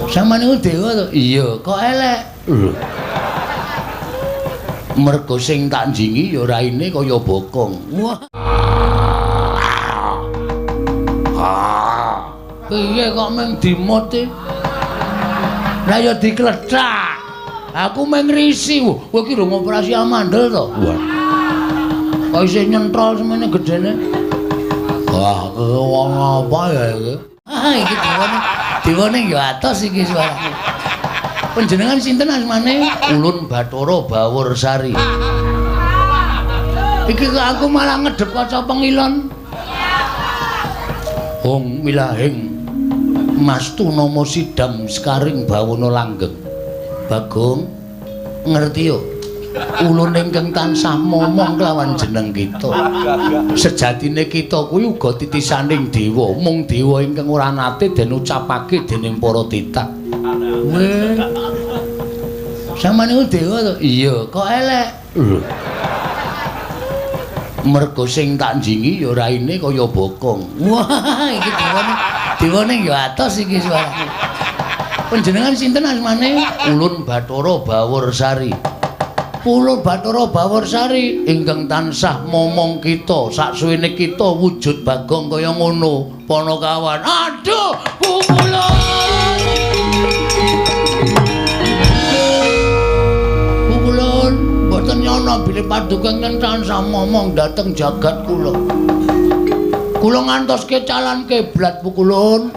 Sampeyan niku dewa to? Iya, kok elek? Lho. Mergo sing tak njingi ya raine kaya bokong. Wah. Piye kok mung dimut e? Lah ya diklethak. Aku mung ngrisi. Kowe iki lho ngoperasi amandel to? Wah. Kok isih nyentrol semene gedene? Wah, wong apa ya iki? Ah, iki dewane. Dewane ya atos iki suarane. Panjenengan sinten asmane? Ulun Bathara Bawursari. Iki kok aku malah ngedep kaca pengilon. Hong milahing mastu nama sidam sekaring bawana langgeng. Bagong ngerti yo. Ulun ingkang tansah momong kelawan jeneng kita. Sejatine kita kuwi uga titisaning dewa, mung dewa ingkang ora nate den ucapake dening para titah. Weh. Sampeyan niku dewa to? Iya, kok elek? Lho. Mergo sing tak njingi ya raine kaya bokong. Wah, iki dewane. Dewane ya atos iki suarane. Panjenengan sinten asmane? Ulun Bathara Bawursari. Ulun Bathara Bawursari ingkang tansah momong kita saksuwene kita wujud Bagong kaya ngono, Panakawan. Aduh, pukulun. Pukulun, mboten nyono bilih paduka ingkang tansah momong dhateng jagat kula. Kula ngantos kecalan kiblat pukulun.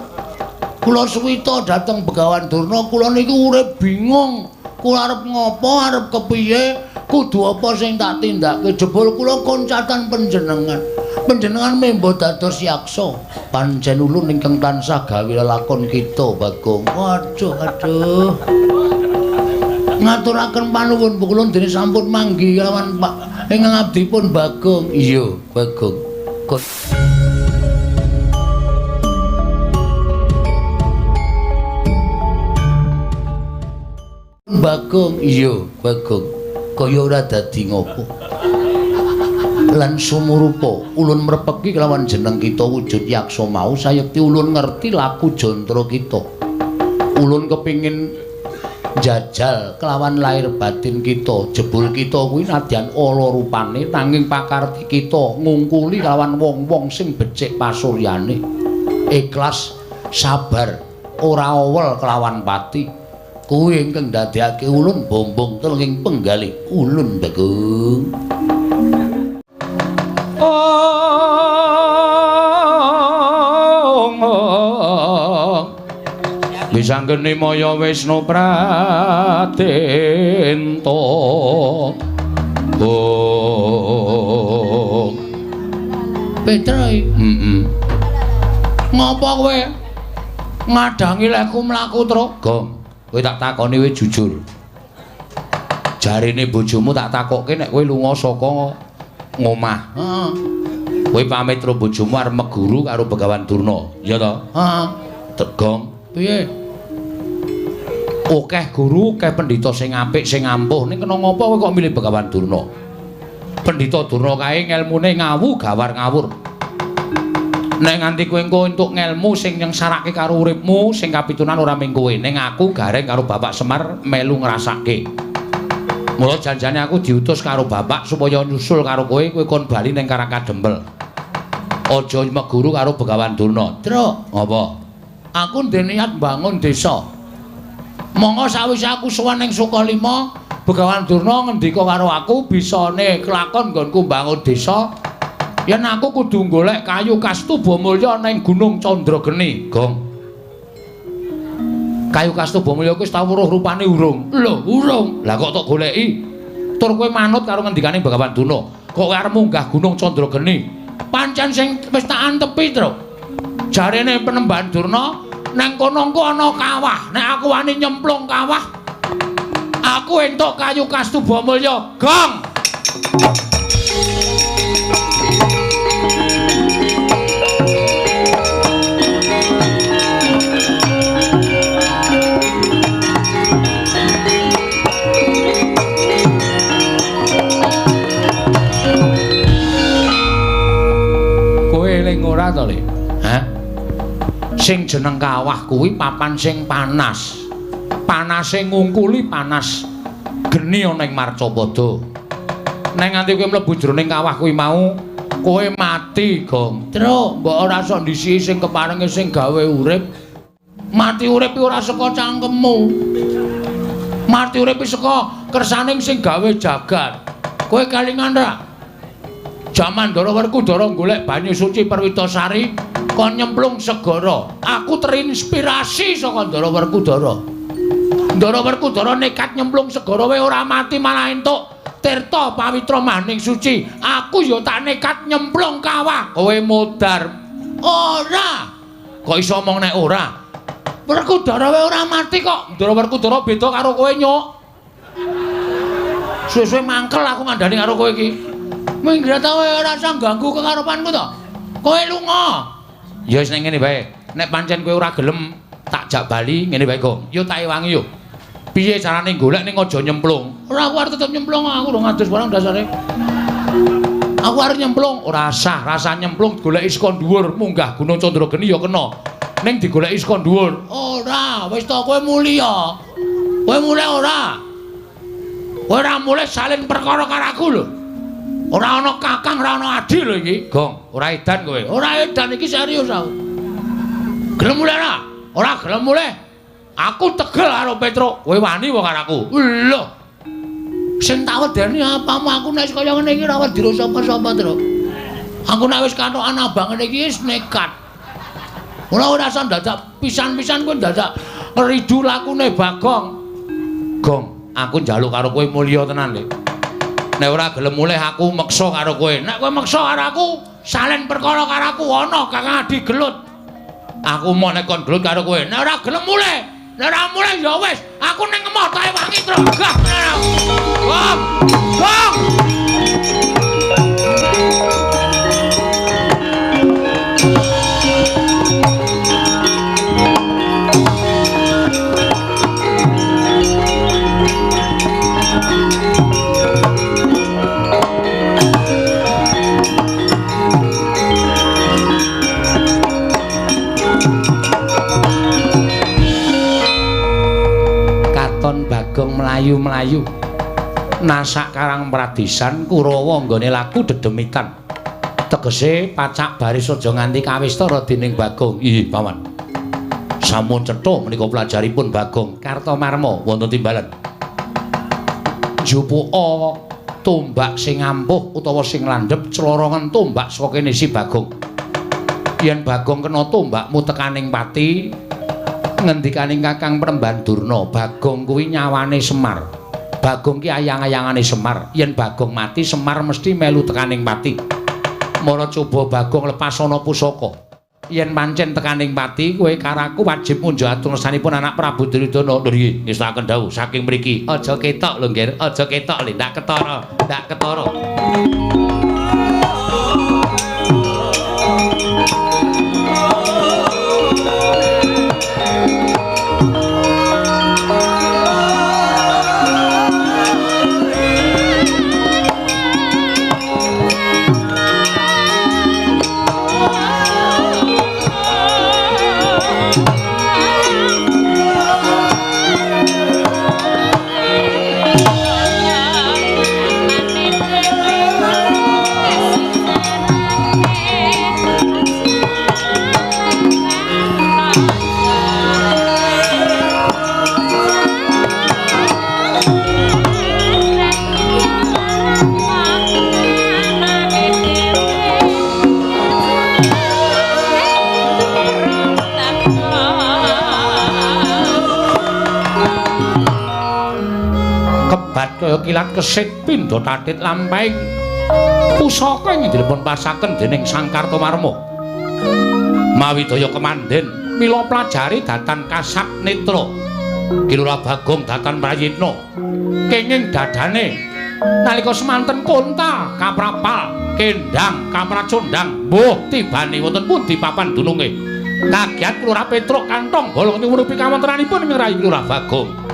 Kula suwita dhateng Begawan Durna, kula niku urip bingung. Kula arep ngopo, arep kepiye, kudu apa sing tak tindake. Jebul kula koncatan panjenengan. Panjenengan membo dados yaksa. Pancen ulun ingkang tansah gawe lelakon kita, Bagong. Waduh, aduh. Ngaturaken panuwun pukulun dene sampun manggi kelawan Pak ingkang abdipun Bagong. Iya, Bagong. Bagong, iya, Bagong. Kaya ora dadi ngopo. Lan sumurupa ulun mrepeki kelawan jeneng kita wujud yaksa mau sayekti ulun ngerti laku jantara kita. Ulun kepingin jajal kelawan lahir batin kita. Jebul kita kuwi nadyan ala rupane nanging pakarti kita ngungkuli kelawan wong-wong sing becik pasuryane. Ikhlas, sabar, ora owel kelawan pati. Kuwi ingkang ndadekake ulun bombong telenging penggalih ulun Bagong. Wisanggeni maya Wisnu Pratenta. Oh. Petro. Heeh. Ngopo kowe ngadangi lekku mlaku, Truk? Gong. Kowe tak takoni kowe jujur. Jarine bojomu tak takokke nek kowe lunga saka ngomah. Heeh. Kowe pamit karo bojomu arep meguru karo Begawan Durna, ya to? Heeh. Tegong. Piye? Akeh guru, akeh pendhita sing apik, sing ampuh. Ning kena ngopo kowe kok milih Begawan Durna? Pendhita Durna kae ngelmune ngawu gawar ngawur. Nek nganti kowe engko entuk ngelmu sing nyengsarake karo uripmu, sing kapitunan ora mung kowe, ning aku gareng karo Bapak Semar melu ngrasake. Mula janjane aku diutus karo Bapak supaya nyusul karo kowe, kowe kon bali ning Karang Kadempel. Aja meguru karo Begawan Durna. Truk, apa? Aku ndek niat mbangun desa. Monggo sawise aku sowan ning Sukalima, Begawan Durna ngendika karo aku bisane kelakon nggonku mbangun desa. Yen aku kudu golek kayu kastuba mulya ning Gunung Candrageni, Gong. Kayu kastuba mulya kuwi wis tau weruh rupane urung? Lho, urung. Lah kok tok goleki? Tur kowe manut karo ngendikane Begawan Durna. Kok kowe arep munggah Gunung Candrageni? Pancen sing wis tak antepi, Truk. Jarene Penemban Durna nang kono engko ana kawah. Nek aku wani nyemplung kawah, aku entuk kayu kastuba mulya, Gong. Kowe eling ora to, Le? Hah? Sing jeneng kawah kuwi papan sing panas. Panase ngungkuli panas geni ana ing Marcapada. Nek nganti kowe mlebu jroning kawah kuwi mau, kowe mati, Gong. Truk, mbok ora sok ndisiki sing keparenge sing gawe urip. Mati urip ora saka cangkemmu. Mati urip saka kersaning sing gawe jagat. Kowe kelingan ra? Jaman Ndara Werkudara golek banyu suci Perwitasari kon nyemplung segara. Aku terinspirasi saka Ndara Werkudara. Ndara Werkudara nekat nyemplung segara wae ora mati malah entuk tirta pawitra maning suci. Aku ya tak nekat nyemplung kawah. Kowe modar. Ora. Kok iso omong nek ora? Werkudara wae ora mati kok. Ndara Werkudara beda karo kowe, Nyuk. Suwe-suwe mangkel aku ngandani karo kowe iki. Minggat kowe ora usah ganggu kekarepanku to. Kowe lunga. Ya wis nek ngene wae. Nek pancen kowe ora gelem tak jak bali ngene wae, Gong. Yo tak ewangi yo. Piye carane golek ning aja nyemplung? Ora, aku arep tetep nyemplung, aku urung ngadus barang dasare. Aku arep nyemplung, ora sah, rasa nyemplung goleki saka dhuwur, munggah Gunung Candrageni ya kena. Ning digoleki saka dhuwur. Ora, wis to kowe mulya. Kowe mulih ora? Kowe ora mulih salin perkara karo aku lho. Ora ana kakang, ora ana adi lho iki. Gong, ora edan kowe. Ora edan iki serius aku. Gelem mulih ora? Ora gelem mulih. Aku tegel karo Petruk. Kowe wani wae karo aku. Lho. Sing tak wedeni apamu aku nek kaya ngene iki ora wedi sapa-sapa, Truk. Aku nek wis katokan abang ngene iki wis nekat. Ora ora usah dadak pisan-pisan kowe dadak ridu lakune Bagong. Gong, aku njaluk karo kowe mulya tenan, Lek. Nek ora gelem mulih aku meksa karo kowe. Nek kowe meksa karo aku, salen perkara karo aku ana Kakang Adi gelut. Aku mau nek kon gelut karo kowe. Nek ora gelem mulih, nek ora mulih ya wis, aku ning emoh tak ewangi truk. Gah. Gong. Gong. Bagong mlayu-mlayu nasak karang pradisan Kurawa nggone laku dedemitan tegese pacak baris aja nganti kawistara dening Bagong. Ih paman, sampun cetha menika pelajaripun Bagong Kartomarma wonten timbalan. Jupuka tombak sing ampuh utawa sing landhep clorongen tombak saka kene si Bagong. Yen Bagong kena tombakmu tekaning pati, ngendikaning Kakang Premban Durna, Bagong kuwi nyawane Semar. Bagong ki ayang-ayangane Semar. Yen Bagong mati, Semar mesti melu tekaning pati. Mara coba Bagong lepas ana pusaka. Yen pancen tekaning pati, kowe karo aku wajib munjuk atur ngersanipun anak Prabu Duryudana. Lho nggih, ngestaken dawuh saking mriki. Aja ketok lho, Nggir. Aja ketok lho, ndak ketara, ndak ketara. Kaya kilat kesit pindha tatit lampahing pusaka ing dipun pasaken dening Sang Kartomarma. Mawi daya kemandhen mila plajari datan kasat netra. Ki Lurah Bagong datan prayitna kenging dadane nalika semanten konta kaprapal kendang kapracondang mbuh tibane wonten pundi papan dununge. Kagiat Lurah Petruk kantong bolong nyuwunupi kawontenanipun ing rayi Lurah Bagong.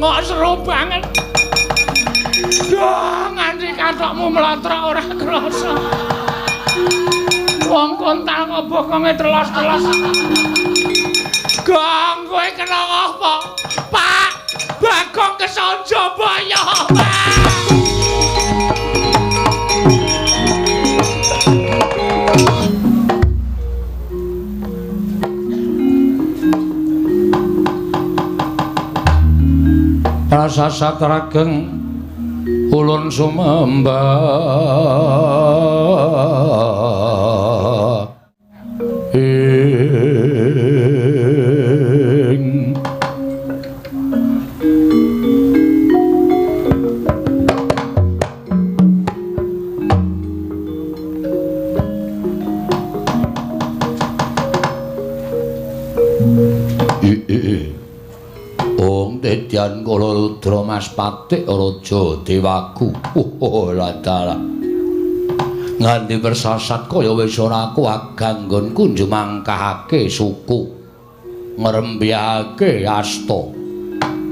Bengok seru banget. Duh, nganti kathokmu mlotrok ora krasa. Wong kontal kok bokonge telos-telos. Gong, kowe kena apa? Pak, Bagong kesonjo boyo, Pak. Prasasat rageng ulun sumembah ing Ong Dedyan Kala Rudra Mas Patik Raja Dewaku. Oh ladalah. Nganti persasat kaya wis ora kuat ganggonku njumangkahake suku. Ngrembyahake asta.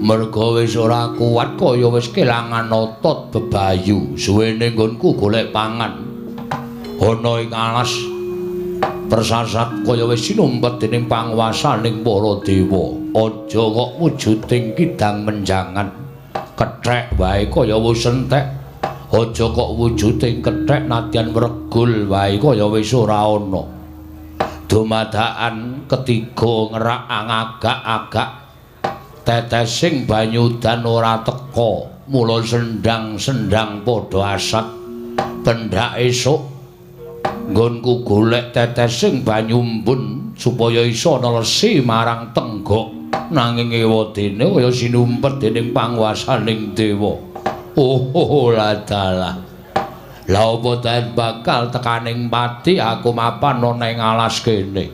Merga wis ora kuat kaya wis kelangan otot bebayu. Suwene nggonku golek pangan. Ana ing alas persasat kaya wis sinumpet dening panguwasaning para dewa. Aja kok wujuding kidang menjangan kethek wae kaya wis entek. Aja kok wujuding kethek nadyan wregul wae kaya wis ora ana. Dumadakan ketiga ngerak agak-agak tetesing banyu udan ora teka. Mula sendang-sendang padha asat. Pendak esuk nggonku golek tetesing banyu embun supaya iso nelesi marang tenggok. Nanging ewadene kaya sinumpet dening panguwasaning dewa. Oh ladalah. Lah apa ten bakal tekaning pati aku mapan ana ing alas kene.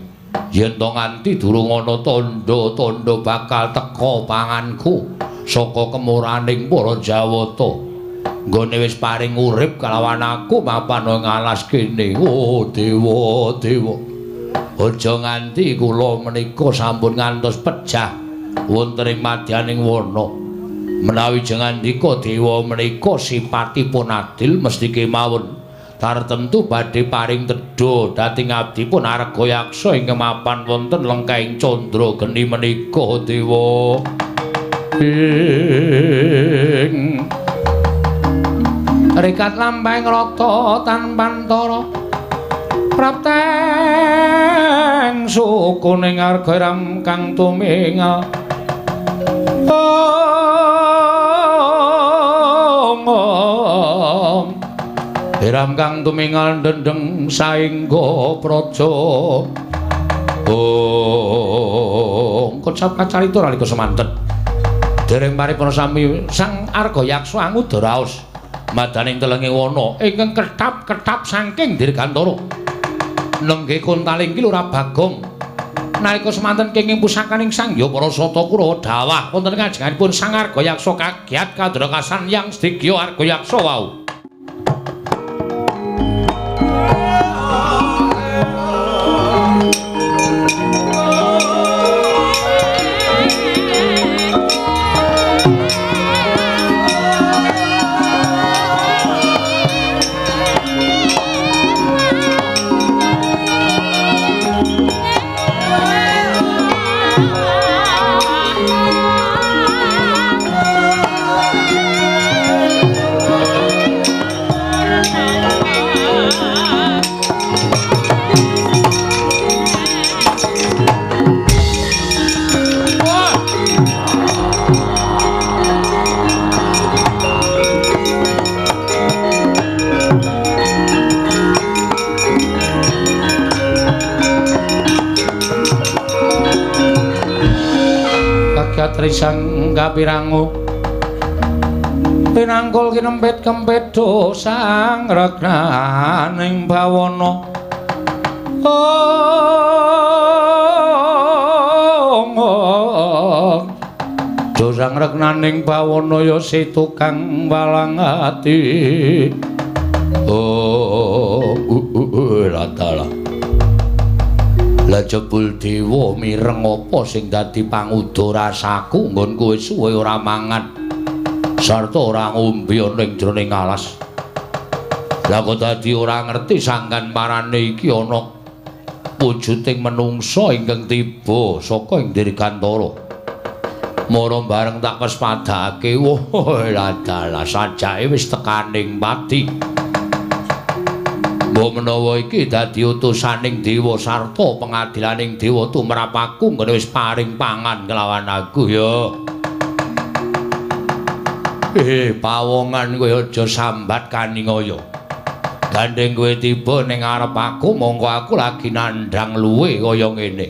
Yen to nganti durung ana tandha-tandha bakal teka panganku saka kemuraning para Jawata. Nggone wis paring urip kalawan aku mapan ing alas kene. Oh dewa, dewa. Aja nganti kula menika sampun ngantos pejah wonten ing madyaning wana. Menawi jengandika dewa menika sipatipun adil mesti kemawon tartemtu badhe paring tedha dhateng abdipun Arga Yaksa ingkang mapan wonten lengkahing candra geni menika dewa. Ing rikat lampahing rata tanpantara prapteng sukuning arga ram kang tumingal. Om Ram kang tumingal dendeng saengga praja. Om kocap kacarita nalika semanten dereng paripurna sami Sang Arga Yaksa anguda raos madaning telenge wana ingkang ketap-ketap saking dirgantara. Nenggih kontaling ki Lurah Bagong. Nalika semanten kenging pusakaning Sang Hyang Parasata Kurawa dawah wonten kajenganipun Sang Arga Yaksa kagiat kadrakasan Yang Sdigya Arga Yaksa wau. Trisang kapirangu pinangkul kinempit kempit dosang regnaning bawana. Om dosang regnaning bawana ya si tukang walang ati. Oh ladalah. Lah jebul dewa mireng apa sing dadi panguda rasaku nggon kowe suwe ora mangan sarta ora ngombe ana ing jroning alas. Lah kok dadi ora ngerti sangkan parane iki ana wujuding menungsa ingkang tiba saka ing Dirgantara. Mara bareng tak pespadake, wah ladalah sajake wis tekaning pati. Mbok menawa iki dadi utusaning dewa sarta pengadilaning dewa tumrap aku nggone wis paring pangan kelawan aku ya. Pawongan kowe aja sambat kaningaya. Gandeng kowe tiba ning ngarep aku mongko aku lagi nandhang luwe kaya ngene.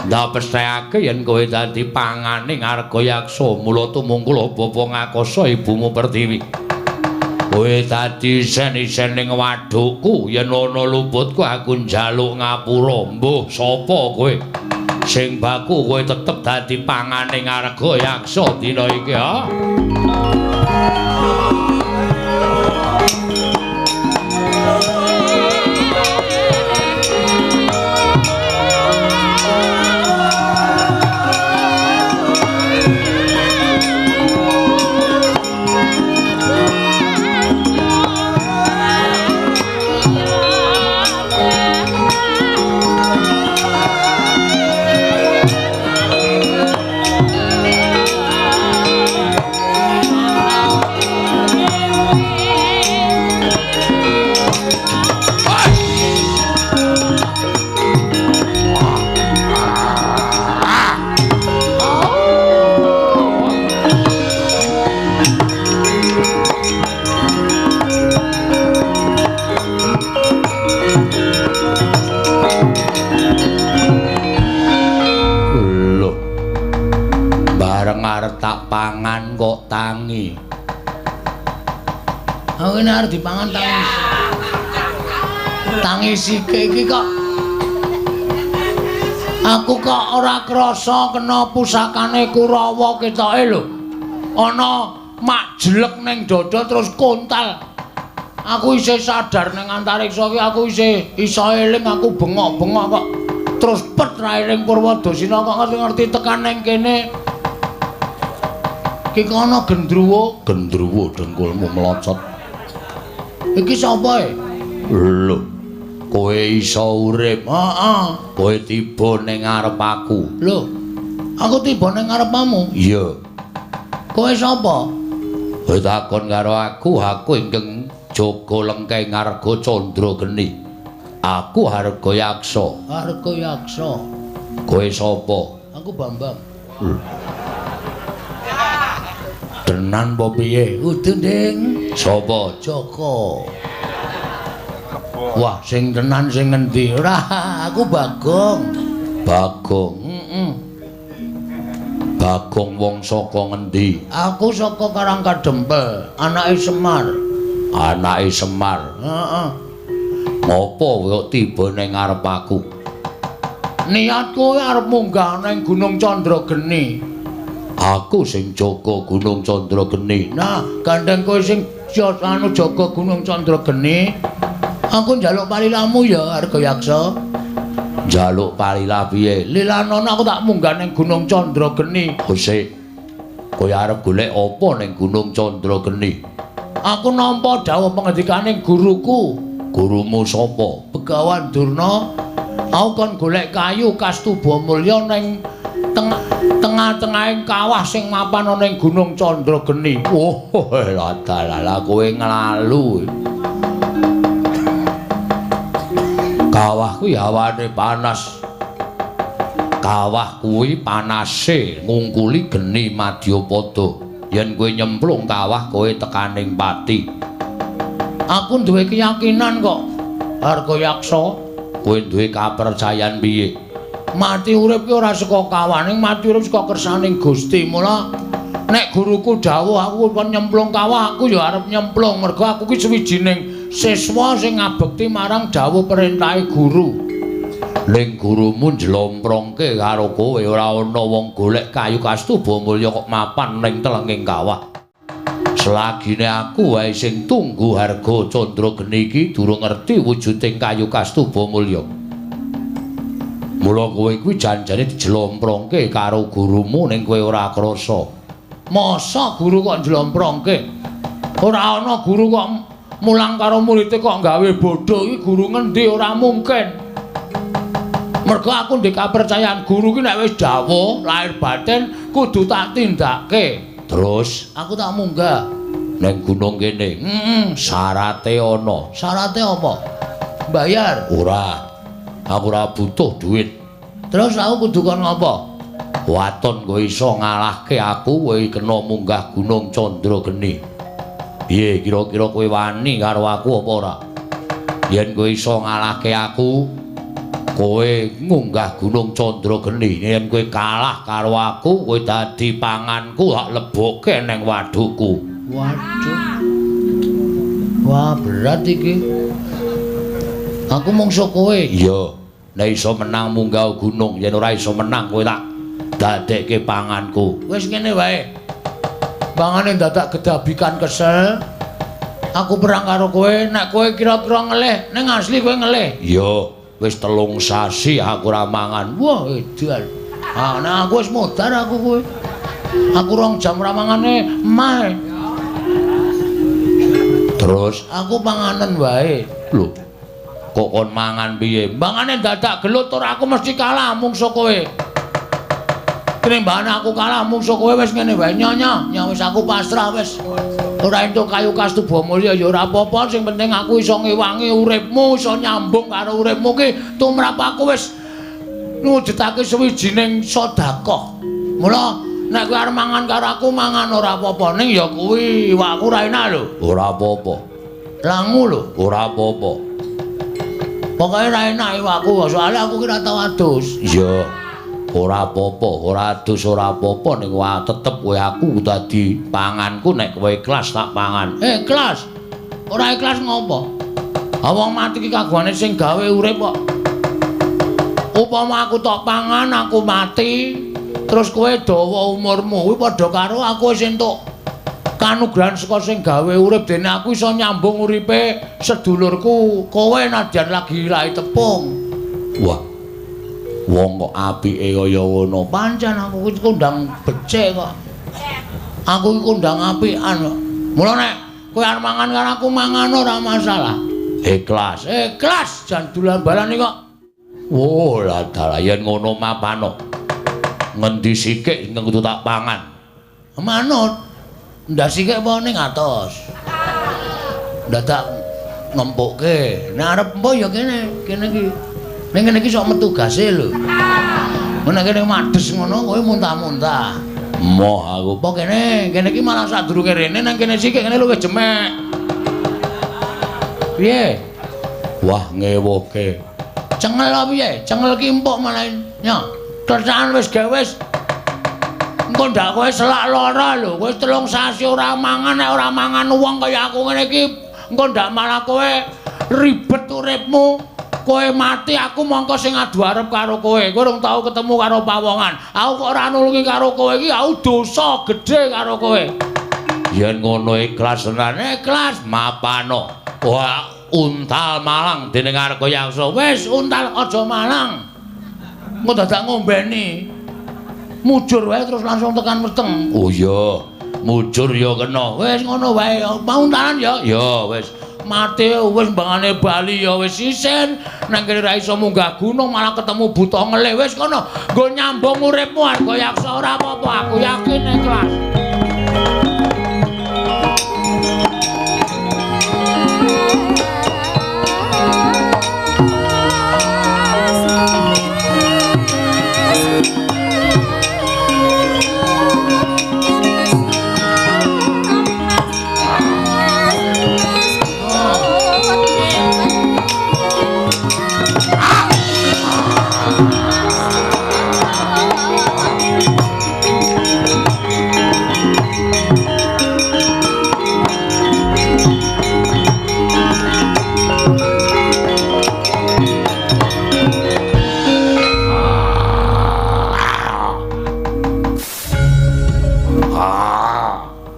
Ndak pesthekake yen kowe dadi panganing Argayaksa mula tumungkul bapa ngakasa ibumu Pertiwi. Kowe dadi isen-isen ning wadukku yen ana luputku aku njaluk ngapura. Mbuh sapa kowe? Sing baku kowe tetep dadi panganing Argayaksa dina iki ha. Pangan kok tangi. Aku ini arep dipangan tangi. Tangi sike iki kok. Aku kok ora krasa kena pusakane Kurawa ketoke lho. Ana mak jelek ning dada terus kontal. Aku isih sadar ning antariksa iki aku isih iso eling aku bengok-bengok kok. Terus pet ra eling Purwadasina kok ngerti-ngerti tekan ning kene. Iki ana gendruwo, gendruwo dengkulmu melocot. Iki sapa e? Lho, kowe iso urip. Heeh. Kowe tiba ning ngarep aku. Lho, aku tiba ning ngarepmu? Iya. Kowe sapa? Kowe takon karo aku, aku ingkang jaga lengkeng Arga Candrageni. Aku Argayaksa. Argayaksa. Kowe sapa? Aku Bambang. Lho. Tenan apa piye? Kudu, Ding. Sapa? Joko. Wah, sing tenan sing ngendi? Ora, aku Bagong. Bagong. Heeh. Bagong wong saka ngendi? Aku saka Karangkadempel, anake Semar. Anake Semar. Heeh. Ngopo kok tiba ning ngarep aku? Niatku arep munggah ning Gunung Candrageni. Aku sing jaga Gunung Candrageni. Nah, gandeng kowe sing anu jaga Gunung Candrageni, aku njaluk palilamu ya, Argayaksa. Njaluk palila piye? Lilanono aku tak munggah ning Gunung Candrageni. Sik. Kowe arep golek apa ning Gunung Candrageni? Aku nampa dawuh pengendikane guruku. Gurumu sapa? Begawan Durna. Aku kon golek kayu Kastuba Mulya ning tengah-tengahing kawah sing mapan ana ing Gunung Candrageni. Oh, ladalah kowe nglalu. Kawah kuwi hawane panas. Kawah kuwi panase ngungkuli geni madyapada. Yen kowe nyemplung kawah kowe tekaning pati. Aku duwe keyakinan kok, Argayaksa. Kowe duwe kapercayan piye? Mati urip ki ora saka kawaning, mati urip saka kersaning Gusti. Mula nek guruku dawuh aku kon nyemplung kawah, aku ya arep nyemplung mergo aku ki sawijining siswa sing ngabekti marang dawuh perintahe guru. Ning gurumu njlomprongke karo kowe ora ana wong golek kayu Kastuba Mulya kok mapan ning telenging kawah. Selagine aku wae sing tunggu harga Candrageni iki durung ngerti wujuding kayu Kastuba Mulya. Mula kowe kuwi janjane dijlomprongke karo gurumu ning kowe ora krasa. Masa guru kok njlomprongke? Ora ana guru kok mulang karo muridé kok gawe bodho iki guru ngendi ora mungkin. Mergo aku ndek kapercayaan guru ki nek wis dawuh lahir batin kudu tak tindake. Terus aku tak munggah ning gunung kene. Heeh, syarate ana. Syarate apa? Bayar? Ora. Aku ora butuh duit. Terus aku kudu kon ngopo? Waton kowe iso ngalahke aku, kowe kena munggah Gunung Candrageni. Piye kira-kira kowe wani karo aku apa ora? Yen kowe iso ngalahke aku, kowe ngunggah Gunung Candrageni. Yen kowe kalah karo aku, kowe dadi panganku, tak lebokke ning wadukku. Waduh. Wah, berat iki. Aku mungsuh kowe. Iya. Nek iso menang munggah gunung, yen ora iso menang kowe tak dadekke panganku. Wis ngene wae. Pangane dadak gedabikan kesel. Aku perang karo kowe, nek kowe kira-kira ngelih, ning asli kowe ngelih. Iya. Wis 3 sasi aku ora mangan. Wah, edan. Ah, nek aku wis modar aku kowe. Aku 2 jam ora mangane mah. Terus aku panganen wae. Lho. Kok kon mangan piye? Mangane dadak gelut ora aku mesti kalah mungsuh kowe. Tinimbangane aku kalah mungsuh kowe wis ngene wae nyonya, nya wis aku pasrah wis. Ora entuk kayu kastuba mulya ya ora apa-apa, sing penting aku iso ngewangi uripmu, iso nyambung karo uripmu ki tumrap aku wis ngwujudake suwijining sedekah. Mula nek kowe arep mangan karo aku mangan ora apa-apa, ning ya kuwi iwakku ora enak lho. Ora apa-apa. Langu lho, ora apa-apa. Pokoke ora enak iwakku, soalnya aku ki ora tau adus. Iya. Ora apa-apa, ora adus ora apa-apa ning wae tetep kowe aku dadi panganku nek kowe ikhlas tak pangan. Ikhlas. Ora ikhlas ngopo? Ha wong mati ki kagungane sing gawe urip kok. Upama aku tok pangan aku mati, terus kowe dawa umurmu kuwi padha karo aku wis entuk kanugrahan saka sing gawe urip dene aku iso nyambung uripe sedulurku kowe nadyan lagi lahi tepung. Wah. Wong kok apike kaya ngono. Pancen aku iki kondang becik kok. Aku iki kondang apikan kok. Mula nek kowe arep mangan karo aku mangan ora masalah. Ikhlas. Ikhlas jan dolan balan iki kok. Wo lah dalah yen ngono mapano. Ngendi sikik sing kudu tak pangan. Manut. Ndak sikik apa ning atos. Dadak ngempukke. Nek arep empo ya kene, kene iki. Ning kene iki sok metu gase lho. Nek kene mades ngono kowe muntah-muntah. Moh aku. Apa kene? Kene iki malah sadurunge rene nang kene sikik kene luwih jemek. Piye? Wah ngewoke. Cengel apa piye? Cengel ki empuk malah. Nyo, kerjaan wis gawe wis. Engko ndak kowe selak lara lho, kowe 3 sasi ora mangan, nek ora mangan wong kaya aku ngene iki, engko ndak malah kowe ribet uripmu. Kowe mati aku mongko sing adu arep karo kowe. Kowe urung tau ketemu karo pawongan. Aku kok ora nulungi karo kowe iki, aku dosa gedhe karo kowe. Yen ngono ikhlas tenan, ikhlas mapano. Wah, untal malang dening Argayaksa. Wis untal aja malang. Engko dadak ngombeni. Mujur wae terus langsung tekan weteng. Oh iya, mujur ya kena. Wis ngono wae, mau untalan ya? Ya wis. Mati wis mbangane bali ya wis isin. Nang kene ra iso munggah gunung malah ketemu buta ngelih. Wis kono, nggo nyambung uripmu Argayaksa ora apa-apa, aku yakin ikhlas.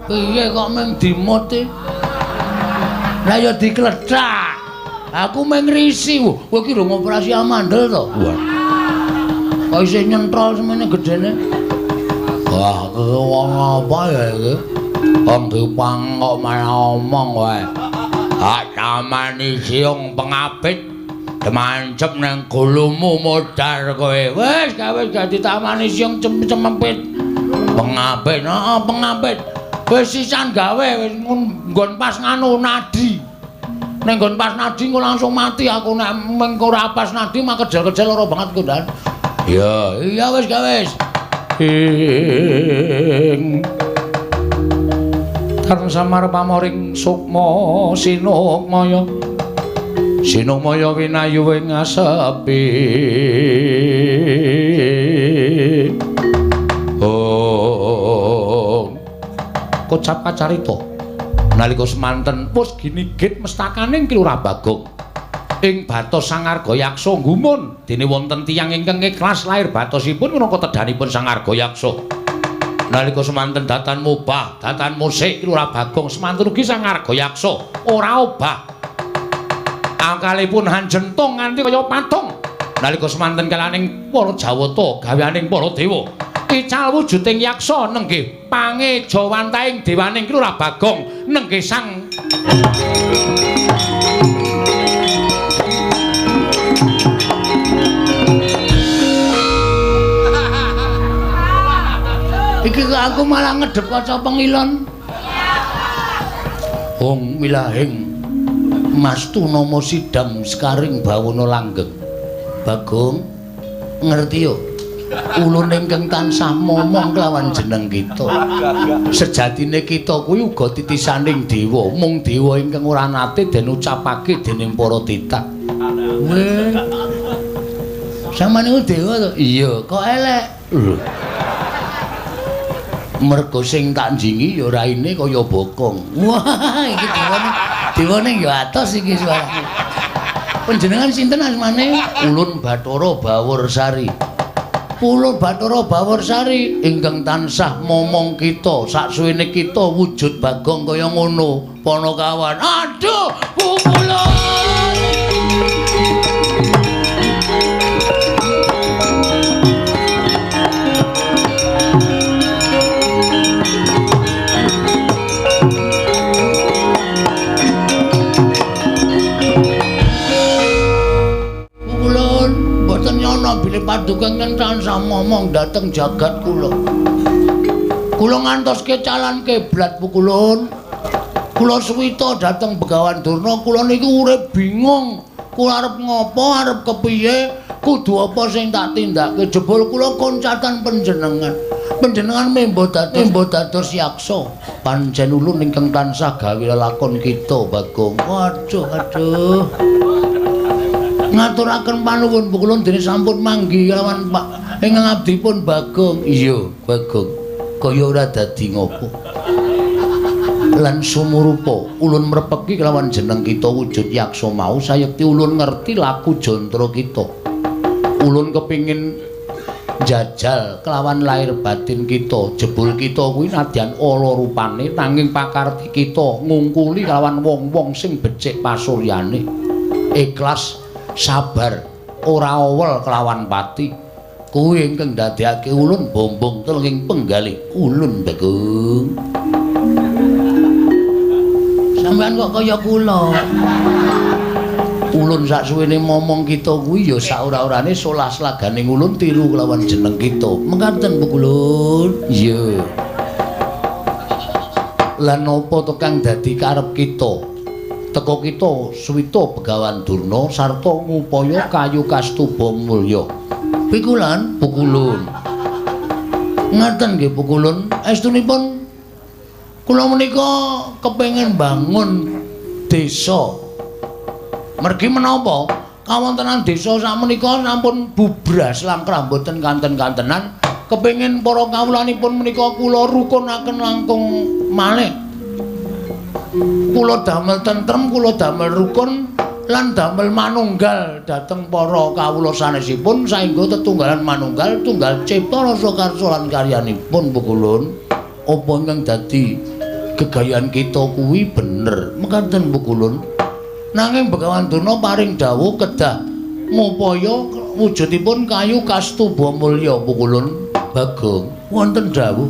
Piye kok mung dimut e? Lah ya diklethak. Aku mung ngrisi. Kowe iki lho ngoperasi amandel to? Wah. Kok isih nyentrol semene gedene. Wah, wong apa ya iki? Wong dipang kok malah omong wae. Hak tamani siung pengapit demancep nang gulumu modar kowe. Wis gawe dadi tamani siung cemempit. Pengapit, heeh pengapit. Wis sisan gawe wis nggon pas nganu nadi. Ning nggon pas nadi engko langsung mati aku nek mengko ora pas nadi mah kejel-kejel lara banget kok ndan. Iya, iya wis gawe wis. Ing Tarung samar pamoring sukma sinukmaya. Sinukmaya winayu ing asepi. Oh. Kocap kacarita. Nalika semanten pus ginigit mestakaning Ki Lurah Bagong. Ing batos Sang Argayaksa gumun dene wonten tiyang ingkang ikhlas lair batosipun minangka tedhanipun Sang Argayaksa. Nalika semanten datan mubah, datan musik Ki Lurah Bagong semanten ugi Sang Argayaksa ora obah. Angkalipun hanjentung nganti kaya patung. Nalika semanten kalaning para Jawata gaweaning para dewa. Ical wujuding yaksa nenggih pangejawantahing dewaning Ki Lurah Bagong nenggih Sang Iki kok aku malah ngedep kaca pengilon. Hong wilahing Mastu nama sidam sekaring bawana langgeng. Bagong ngerti yo. Ulun ingkang tansah momong kelawan jeneng kita. Sejatine kita kuwi uga titisaning dewa, mung dewa ingkang ora nate den ucapake dening para titah. Weh. Sampeyan niku dewa to? Iya, kok elek. Lho. Mergo sing tak njingi ya raine kaya bokong. Wah, iki dewane dewane ya atos iki suarane. Panjenengan sinten asmane? Ulun Bathara Bawursari. Ulun Bathara Bawursari ingkang tansah momong kita saksuwene kita wujud Bagong kaya ngono. Panakawan. Aduh, pukulun. Bilih paduka ingkang tansah momong dhateng jagat kula. Kula ngantos kecalan kiblat pukulun. Kula suwita dhateng Begawan Durna, kula niki urip bingung. Kula arep ngopo, arep kepiye, kudu apa sing tak tindake. Jebul kula koncatan panjenengan. Panjenengan membo dados yaksa. Pancen ulun ingkang tansah gawe lelakon kita, Bagong. Waduh, aduh. Ngaturaken panuwun pukulun dene sampun manggi kelawan Pak ingkang abdipun Bagong. Iya, Bagong. Kaya ora dadi ngopo. Lan sumurupa ulun mrepeki kelawan jeneng kita wujud yaksa mau sayekti ulun ngerti laku jantara kita. Ulun kepingin jajal kelawan lahir batin kita. Jebul kita kuwi nadyan ala rupane nanging pakarti kita ngungkuli kelawan wong-wong sing becik pasuryane. Ikhlas, sabar, ora owel kelawan pati. Kuwi ingkang ndadekake ulun bombong telenging penggalih ulun Bagong. Sampeyan kok kaya kula. Ulun saksuwene momong kita kuwi ya saora-orane solah slaganing ulun tiru kelawan jeneng kita. Mekaten pukulun. Iya. Lan napa to kang dadi karep kita? Teka kita suwita Begawan Durna sarta ngupaya kayu kastuba mulya. Pikulan pukulun. Ngaten nggih pukulun. Estunipun kula menika kepengin bangun desa. Mergi menapa kawontenan desa sakmenika sampun bubras langkrah mboten kanten-kantenan. Kepengin para kawulanipun menika kula rukunaken langkung malih. Kula damel tentrem, kula damel rukun lan damel manunggal dhateng para kawula sanesipun saengga tetunggalan manunggal tunggal cipta rasa karsa lan karyanipun pukulun. Apa ingkang dadi gegayan kita kuwi bener mekaten pukulun. Nanging Begawan Durna paring dawuh kedah ngupaya Wujudipun kayu kastuba mulya pukulun Bagong. Wonten dawuh.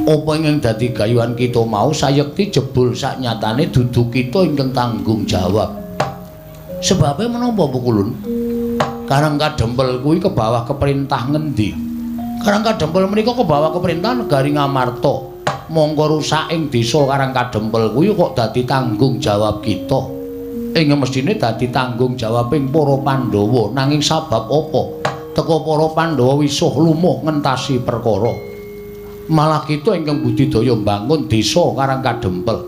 Apa ingkang dadi gayuhan kita mau sayekti jebul saknyatane dudu kita ingkang tanggung jawab. Sebabe menapa pukulun? Karang Kadempel kuwi kebawah keperintah ngendi? Karang Kadempel menika kebawah keperintah negari Ngamarta. Mongko rusak ing desa Karang Kadempel kuwi kok dadi tanggung jawab kita. Ing mestine dadi tanggung jawabing para Pandhawa, nanging sabab apa? Teka para Pandhawa wisuh lumuh ngentasi perkara. Malah kita ingkang budidaya mbangun desa Karang Kadempel.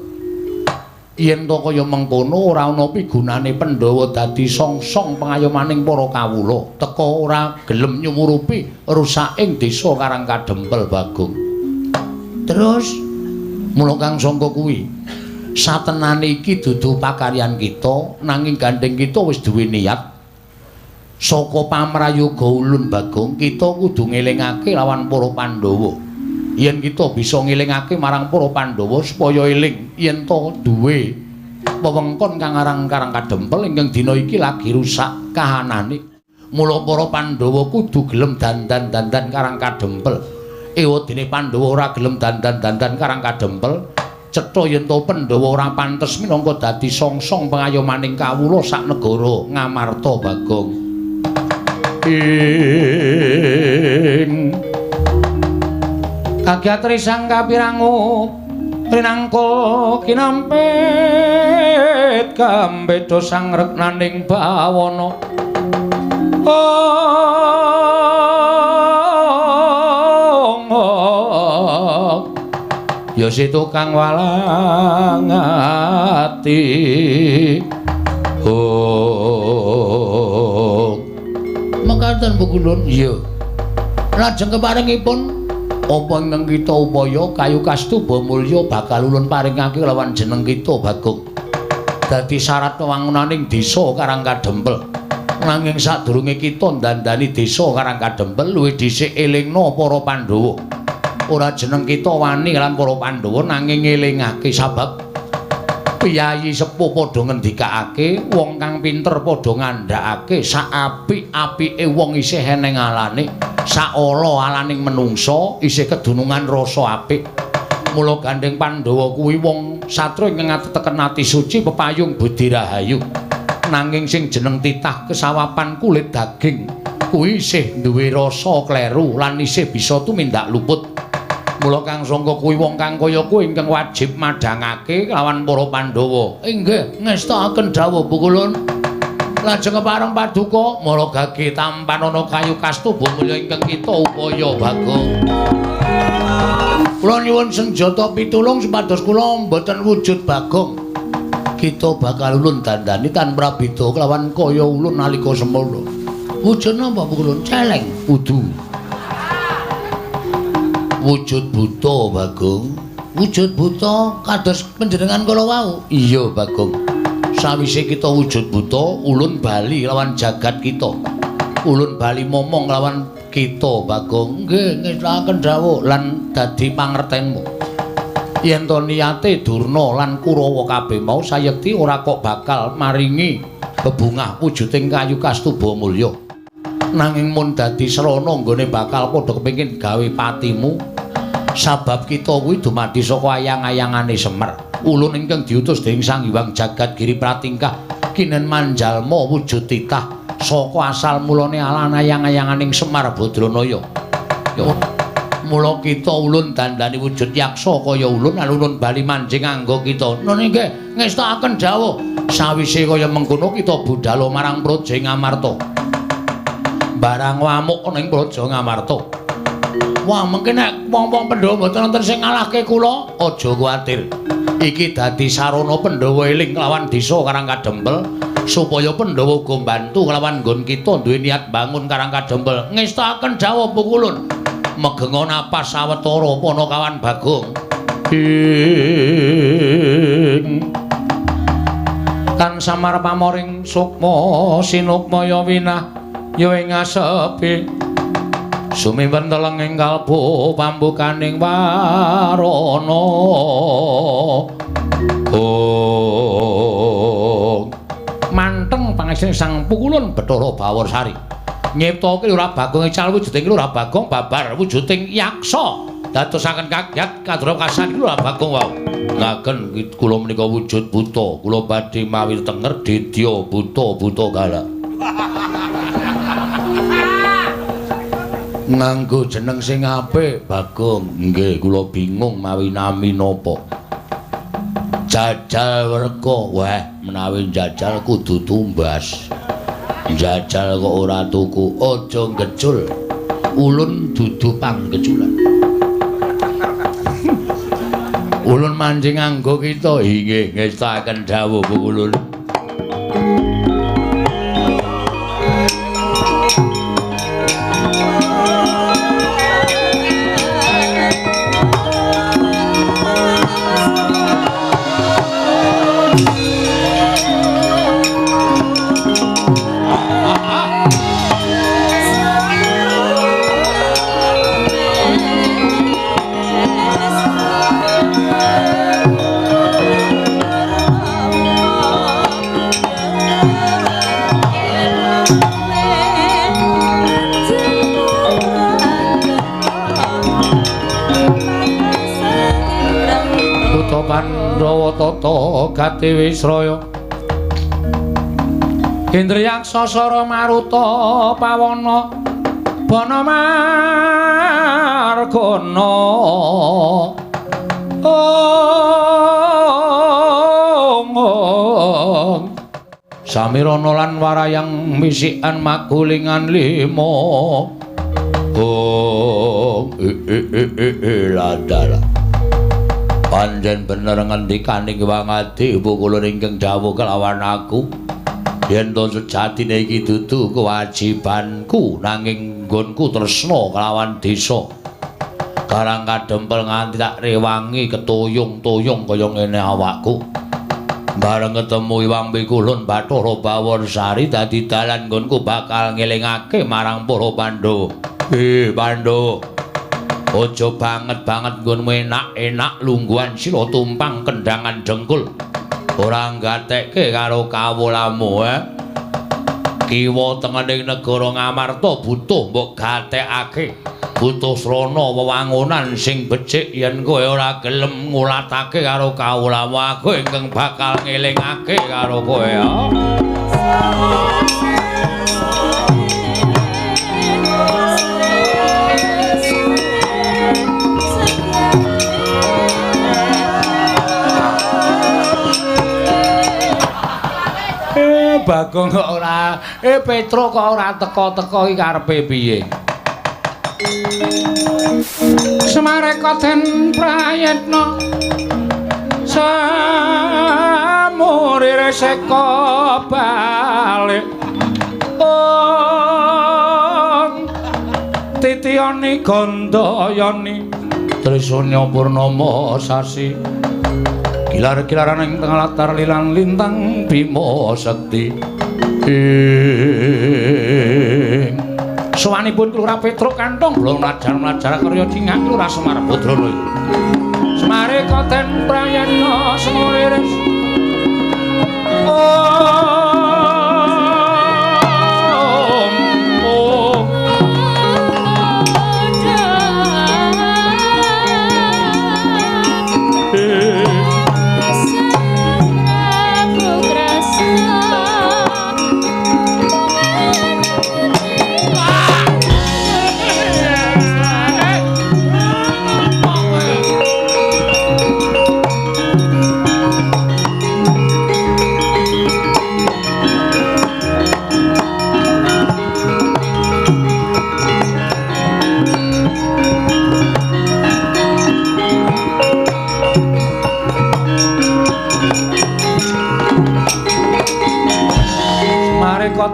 Yen to kaya mengkono ora ana pigunane Pandhawa dadi songsong pengayomaning para kawula. Teka ora gelem nyumurupi rusaking desa Karang Kadempel Bagong. Terus mula kang sangka kuwi satenane iki dudu pakaryan kita, nanging gandeng kita wis duwe niat. Saka pamrayoga ulun Bagong, kita kudu ngelingake lawan para Pandhawa. Yen kita bisa ngelingake marang para Pandhawa supaya eling yen to duwe wewengkon kang aran Karang Kadempel ingkang dina iki lagi rusak kahanane. Mula para Pandhawa kudu gelem dandan-dandan Karang Kadempel. Ewadene Pandhawa ora gelem dandan-dandan Karang Kadempel, cetha yen to Pandhawa ora pantes minangka dadi songsong pengayomaning kawula sak negara Ngamarta Bagong. Ing kagiatri sang kapirangu rinangka kinampit kambeda sang reknaning bawana. Ya si tukang walang ati. Oh. Mekaten pukulun. Iya. Lajeng keparingipun apa ingkang kita upaya kayu kastuba mulya bakal ulun paringake lawan jeneng kita Bagong. Dadi syarat wewangunaning desa Karang Kadempel. Nanging sadurunge kita ndandani desa Karang Kadempel luwih dhisik elingna para Pandhawa. Ora jeneng kita wani lan para Pandhawa nanging ngelingake sabab piyayi sepuh padha ngendikake, wong kang pinter padha ngandhakake sak apik-apike wong isih eneng alane, sak ala alaning menungsa isih kedunungan rasa apik. Mula gandeng Pandhawa kuwi wong satria ingkang ateteken ati suci pepayung budi rahayu. Nanging sing jeneng titah kesawapan kulit daging kuwi isih duwe rasa kleru lan isih bisa tumindak luput. Mula kang sangka kuwi wong kang kaya kuwi ingkang wajib madhangake lawan para Pandhawa. Inggih, ngestakaken dawuh pukulun. Lajeng kepareng paduka mara gage tampanana kayu kastuba mulya ingkang kita upaya Bagong. Kula nyuwun senjata pitulung supados kula mboten wujud Bagong. Kita bakal ulun dandani tan prabeda kelawan kaya ulun nalika semono. Wujud napa pukulun? Celeng. Udu. Wujud buta Bagong. Wujud buta kados panjenengan kala wau. Iya Bagong. Sawise kita wujud buta, ulun bali lawan jagat kita. Ulun bali momong lawan kita Bagong. Nggih, ngestakaken dawuh lan dadi pangertenmu. Yen to niate Durna lan Kurawa kabeh mau sayekti ora kok bakal maringi bebungah wujuding kayu kastuba mulya. Nanging mun dadi srana nggone bakal padha kepengin gawe patimu. Sabab kita kuwi dumadi saka ayang-ayangane Semer. Ulun ingkang diutus dening Sang Hyang Jagat Giri Pratingkah kinen manjalma wujud titah saka asal mulane alan ayang-ayanganing Semar Badranaya. Ya mula kita ulun dandani wujud yaksa kaya ulun lan ulun bali manjing angga kita. Nun inggih ngestakaken dawuh. Sawise kaya mengkono kita budhal marang Praja Ngamarta. Barang wamuk ana ing Praja Ngamarta. Wah, mengke nek wong-wong Pandhawa mboten wonten sing ngalahke kula, aja kuwatir. Iki dadi sarana Pandhawa eling kelawan desa Karang Kadempel supaya Pandhawa uga mbantu kelawan nggon kita duwe niat bangun Karang Kadempel. Ngestakaken dawuh pukulun. Megenga napas sawetara Panakawan Bagong. Ing tan samar pamoring sukma sinukmaya winah ya ing asepi sumimpen teleng ing kalbu pambukaning warana. Oh, manteng pangestu pangeksine Sang Pukulun Bathara Bawarsari. Nyiptake Lurah Bagong ical wujuding Lurah Bagong babar wujuding yaksa. Dadosaken kagyat kadra kasan Lurah Bagong wau. Ngaken kula menika wujud buta, kula badhe mawi tenger dedya buta-buta galak. Nganggo jeneng sing apik, Bagong. Nggih, kula bingung mawi nami napa. Jajal werka, wah menawi jajal kudu tumbas. Jajal kok ora tuku, aja ngecul. Ulun dudu panggeculan. Ulun mancing nganggo kita. Inggih, ngestakaken dawuh Ulun. Pandhawa tata gati wisraya Indriyaksa sara maruta pawana bana margana. Ong samirana lan warayang misikan magulingan lima. Ong ladala. Panjen bener ngendikaning Wangadi Pukulun ingkang dawuh kelawan aku yen to sejatine iki dudu kewajibanku nanging nggonku tresna kelawan desa Karang kadempel nganti tak rewangi ketuyung-tuyung kaya ngene awakku. Bareng ketemu Iwang Pikulun Bathara Bawarsari dadi dalan nggonku bakal ngelingake marang para Pandhawa. Pandhawa. Aja banget-banget nggonmu enak-enak lungguhan sila tumpang kendangan dengkul. Ora nggatekke karo kawulamu, Kiwa tengening negara Ngamarta butuh mbok gatekake. Butuh srana wewangunan sing becik yen kowe ora gelem ngulatake karo kawulamu, aku ingkang bakal ngelingake karo kowe ya. Bagong kok ora, Petro kok ora teka-teka iki karepe piye? Semareka den prayitna samurire seka balik ong titiyani gandayani Trisanya purnama sasi kilar-kilaran ing tengah latar lilang lintang Bima Sekti. Ing sowanipun Lurah Petruk kantong blong mlajar-mlajar karya cingak Lurah Semar Badrana. Semareka den prayitna semuriris om om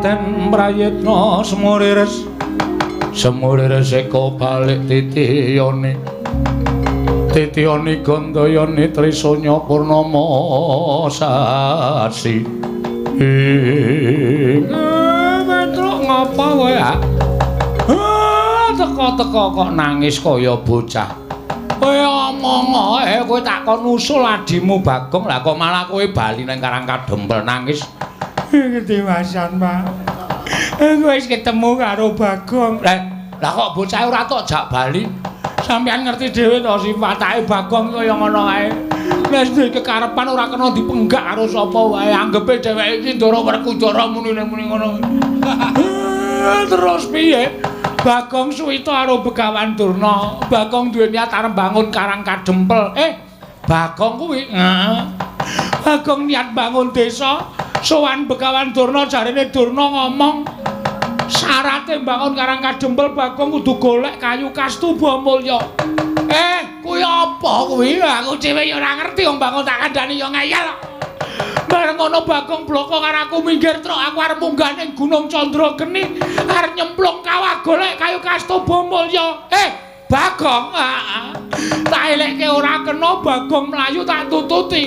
den prayitna semuriris semuriris eka balik titiyane titiyane gandayane Trisanya purnama sasi. Petruk ngapa kowe ya? Teka-teka kok nangis kaya bocah. Kowe omong ae kowe tak kon usul adimu Bagong, lah kok malah kowe bali nang Karang Kadempel nangis. Ketiwasan, Pak. Aku wis ketemu karo Bagong. Lah kok bocah ora tok jak bali? Sampeyan ngerti dhewe to sifatake Bagong kaya ngono kae. Wis duwe kekarepan ora kena dipenggak karo sapa wae. Anggepe dheweke iki Ndara Werkudara muni-muni ngono. Terus piye? Bagong suwita karo Begawan Durna. Bagong duwe niat arep bangun Karang Kadempel. Bagong kuwi. Heeh. Bagong niat bangun desa. Sowan Begawan Durna, jarene Durna ngomong syarate bangun Karang Kadempel Bagong kudu golek kayu kastuba mulya. Kuwi apa kuwi? Aku dhewe ya ora ngerti wong Bagong tak kandhani ya ngeyel. Bareng ngono Bagong bloko karo aku minggir truk, aku arep munggah ning Gunung Candrageni, arep nyemplung kawah golek kayu kastuba mulya. Bagong, tak elekke ora kena, Bagong mlayu tak tututi.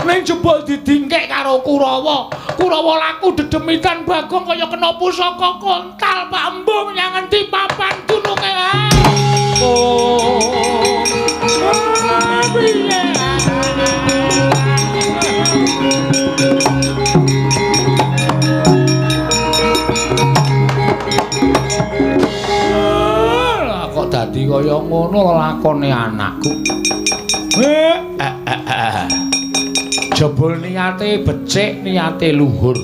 Ning jebul didingkek karo Kurawa. Kurawa laku dedemitan Bagong kaya kena pusaka kontal Pak Embung nyang endi papan gununge. Oh. Piye? Lah kok dadi kaya ngono lakone anakku. Jebul niate becik, niate luhur.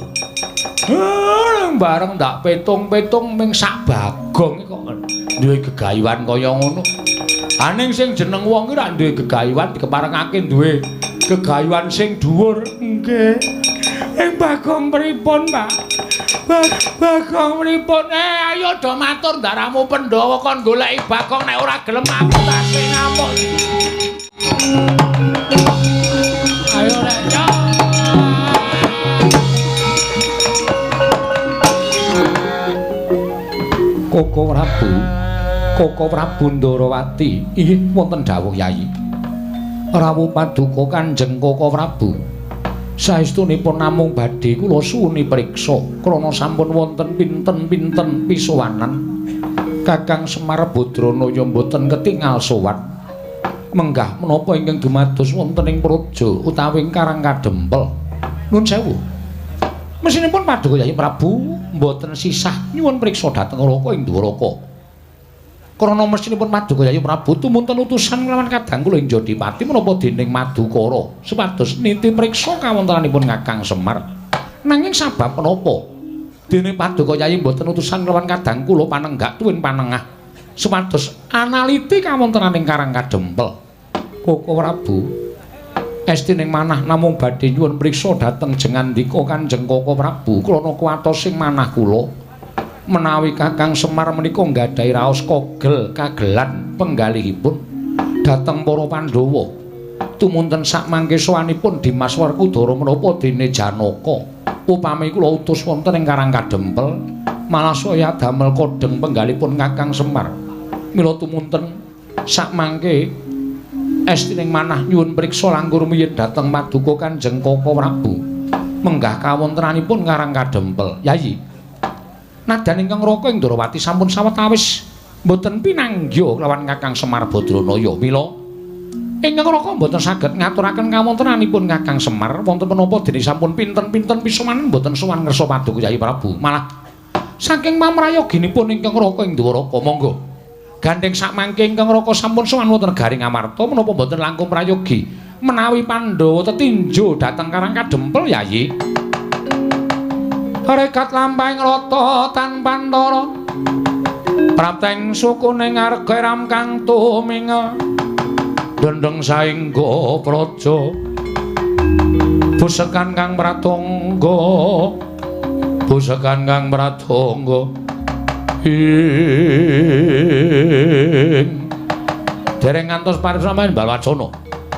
Bareng ndak petung-petung ming sak Bagong kok duwe gegayuhan kaya ngono. Aning sing jeneng wong iki rak duwe gegayuhan dikeparengake duwe gegayuhan sing dhuwur. Nggih. Ing Bagong pripun, Pak? Bagong pripun? Ayo do matur ndaramu Pandhawa kon goleki Bagong, nek ora gelem aku tak sing ngamuk. Ayo rek. Koko Prabu, Koko Prabu Ndarawati, inggih wonten dawuh Yayi. Rawuh paduka Kanjeng Koko Prabu. Saestunipun namung badhe kula suwuni priksa krana sampun wonten pinten-pinten pisowanan. Kakang Semar Badranaya mboten ketingal sowan. Menggah menapa ingkang dumados wonten ing praja utawi ing Karang Kadempel. Nun sewu. Mesinipun paduka Yayi Prabu mboten sisah nyuwun priksa dhateng Raka ing Dwaraka. Krana mesinipun paduka Yayi Prabu tumunten utusan nglawan kadang kula ing Jodipati menapa dening Madukara supados niti priksa kawontenanipun Kakang Semar. Nanging sabab menapa dene paduka Yayi mboten utusan nglawan kadang kula panenggak tuwin panengah supados analiti kawontenaning Karang Kadempel. Koko Prabu estining manah namung badhe nyuwun priksa dhateng jengandika Kanjeng Koko Prabu krana kuwatos sing manah kula menawi Kakang Semar menika nggadahi raos kogel kagelan penggalihipun dhateng para Pandhawa. Tumunten sakmangke sowanipun Dimas Werkudara menapa dene Janaka upami kula utus wonten ing Karang Kadempel malah saya damel kodheng penggalipun Kakang Semar. Mila tumunten sakmangke estining manah nyuwun priksa langkung rumiyin dhateng paduka Kanjeng Koko Prabu menggah kawontenanipun Karang Kadempel. Yayi, nadan ingkang Raka ing Ndrawati sampun sawetawis mboten pinanggya kelawan Kakang Semar Badranaya. Mila ingkang Raka mboten saged ngaturaken kawontenanipun Kakang Semar wonten menapa dene sampun pinten-pinten pisowanan mboten sowan ngersa paduka Yayi Prabu. Malah saking pamrayoginipun ingkang Raka ing Dwaraka, monggo gandheng sakmangke ingkang Raka sampun sowan wonten negari Ngamarta menapa mboten langkung prayogi menawi Pandhawa tetinjo dhateng Karang Kadempel. Yayi, rekat lampahing rata tanpa antara prapteng sukune ngarga ram kang tumingel dendeng saengga praja busekan kang pratangga busekan kang pratangga ing dereng ngantos paripsaman Balwacana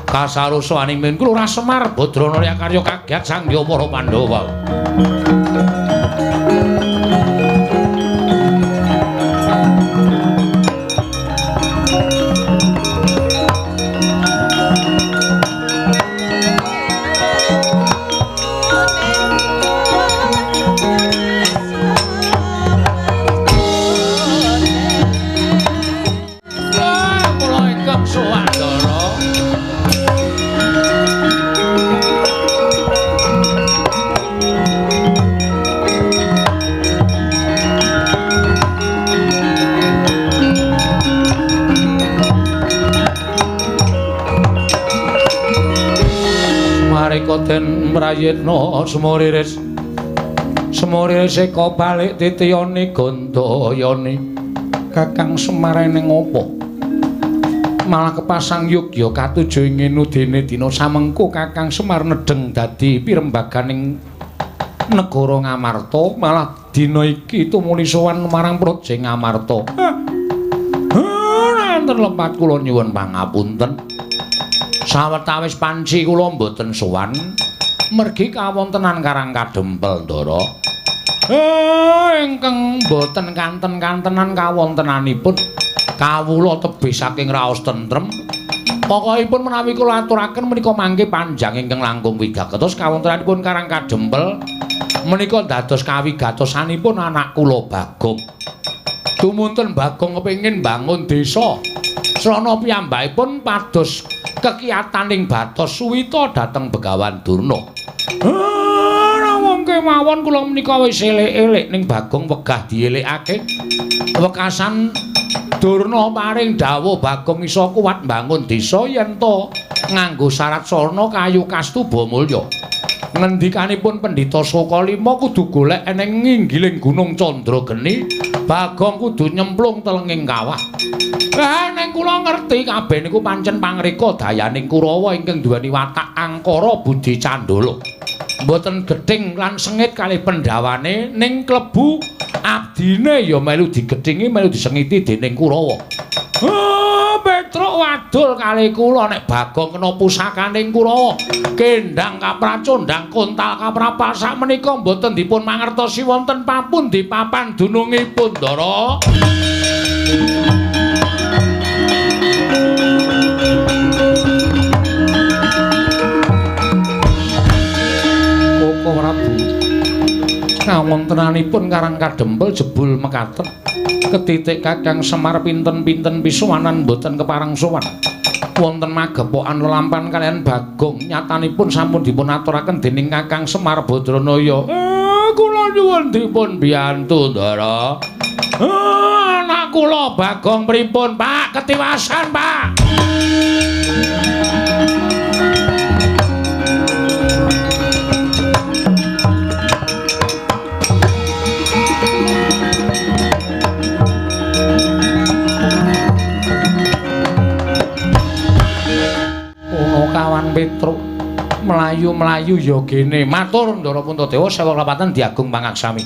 kasarusa animin kula Semar Badranaya karya kagiat sangya para Pandhawa. Nalika den mrayitna sumuriris. Sumuriris eka balik titiyane Gandayani. Kakang Semar ning apa? Malah kepasang yogya katuju ing ngene dina samengko Kakang Semar nedheng dadi pirembaganing negara Ngamarta, malah dina iki tumuli sowan marang Praja Ngamarta. Enten lepat kula nyuwun pangapunten. Sawetawis panci kula mboten sowan mergi kawontenan Karang Kadempel, Ndara. Ingkang mboten kanten-kantenan kawontenanipun kawula tebih saking raos tentrem. Pokokipun menawi kula aturaken menika mangke panjang ingkang langkung wigatos kawontenanipun Karang Kadempel menika dados kawigatosanipun anak kula Bagong. Tumunten Bagong kepengin mbangun desa. Srana piyambakipun pados kekiyataning batos suwita dhateng Begawan Durna. Wong kemawon kula menika wis elek-elek ning Bagong wegah dielekake. Wekasan Durna paring dawuh Bagong iso kuat mbangun desa yen to nganggo syarat sarana kayu kastuba mulya. Ngendikanipun Pendhita Sukalima kudu golek eneng nginggiling Gunung Candrageni, Bagong kudu nyemplung telenging kawah. Neng kula ngerti kabeh niku pancen pangreka dayaning Kurawa ingkang duweni watak angkara budi candala. Mboten gething lan sengit kalih pendhawane ning klebu abdine ya melu digethingi melu disengiti dening Kurawa. Petruk wadul kalih kula nek Bagong kena pusakaning Kurawa. Kendhang kapracondhang kontal kaprapal sakmenika mboten dipun mangertosi wonten papundi papan dunungipun, Ndara. Koko Prabu, kawontenanipun Karang Kadempel jebul mekaten. Ketitik Kakang Semar pinten-pinten pisuwanan mboten kepareng sowan. Wonten magepokan lelampan kaliyan Bagong nyatanipun sampun dipun aturaken dening Kakang Semar Badranaya. Kula nyuwun dipun biyantu, Ndara. Anak kula Bagong pripun, Pak? Ketiwasan, Pak. Kawan Petruk mlayu-mlayu ya gene. Matur Ndara Puntadewa sewa lepatan diagung pangaksami.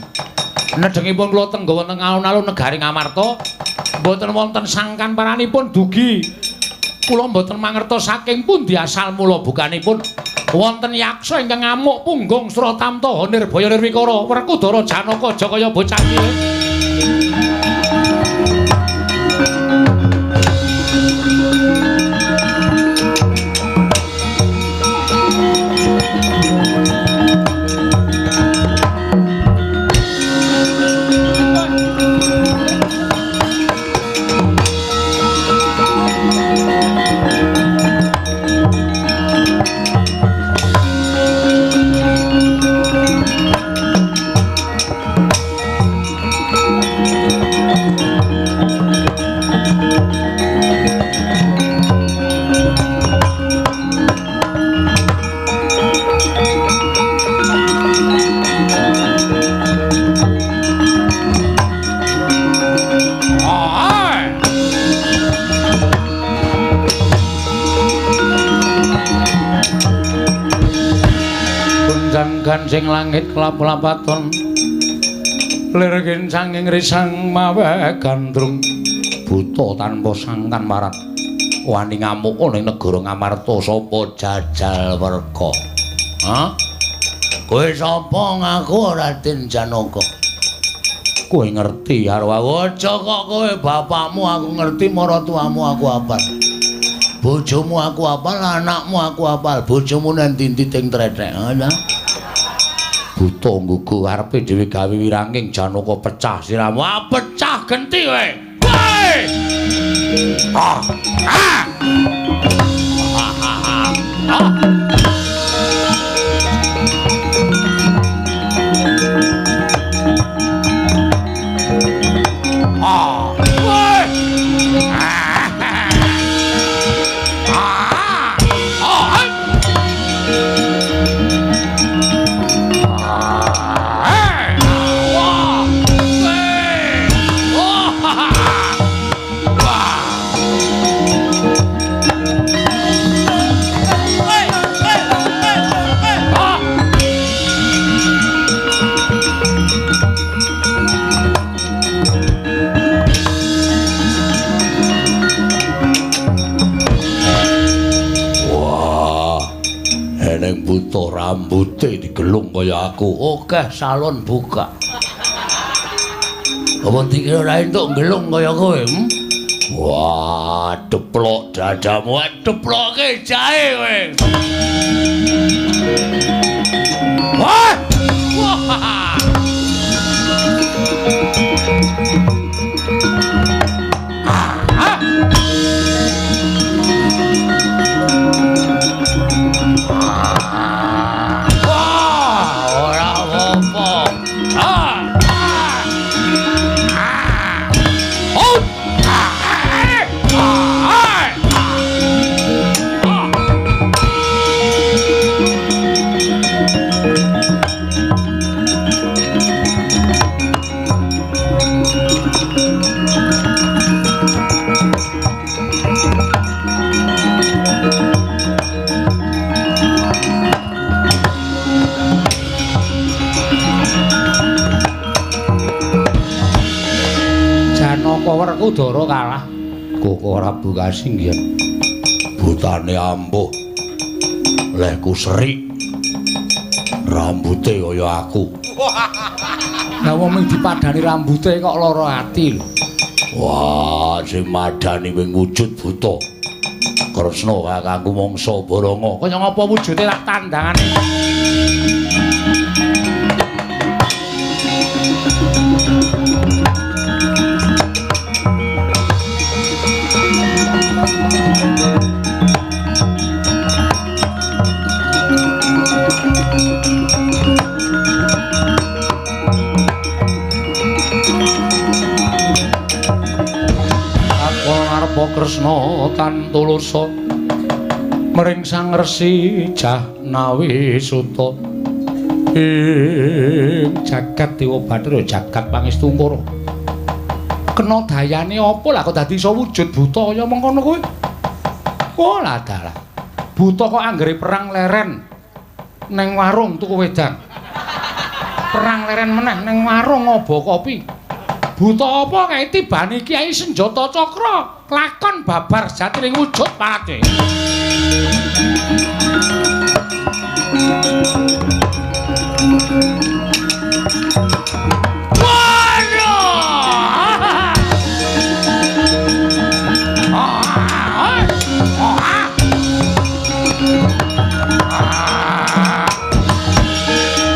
Nedhengipun kula tengga wonten alun-alun negari Ngamarta, mboten wonten sangkan paranipun dugi. Kula mboten mangertos saking pundi asal mula bukanipun wonten yaksa ingkang ngamuk punggung Sratamta Nirbaya Nirwikara Werkudara Janaka Jakaya bocah cilik. Gancing langit kelap-lapaton lir kincanging risang mawe gandrung buta tanpa sangkan marat wani ngamuk ning negara Ngamarta sapa jajal werka. Ha? Kowe sapa ngaku Raden Janaka? Kowe ngerti karo aku? Aja kok kowe bapakmu aku ngerti, maratuamu aku apal. Bojomu aku apal, anakmu aku apal. Bojomu nang ndi-ndi ting trethek. Ha? Buta nggugu arepe dhewe gawe wiranging Janaka pecah siramu. Ah, pecah genti kowe. Kowe. Ah. Ah. Ah. Ah. Ah. Kowe. Ah. Ah. Buta rambute digelung kaya aku. Oke, salon buka. Apa dikira ora entuk gelung kaya kowe? Hmm? Wah, deplok dadamu, deploke jahe kowe. Wah! Wah! Werkudara kalah. Koko Prabu kasinggihan. Butane ampuh. Lehku serik. Rambute kaya aku. Lah wong mung dipadani rambute kok lara ati lho. Wah, sing madani wing wujud buta. Kresna kakangku mangsa Baranga. Kaya ngapa wujude tak tandangane. Kresna tan tulusa mring Sang Resi Jahnawi Suta ing jagat Dewa Bathara jagat Pangestungkara. Kena dayane apa lah kok dadi iso wujud buta kaya mengkono kuwi? Oh lah dalah. Buta kok anggere perang leren neng warung tuku wedang. Perang leren meneh neng warung ngobo kopi. Buta apa kae tibane kiai senjata cakra lakon babar jatining wujud palate.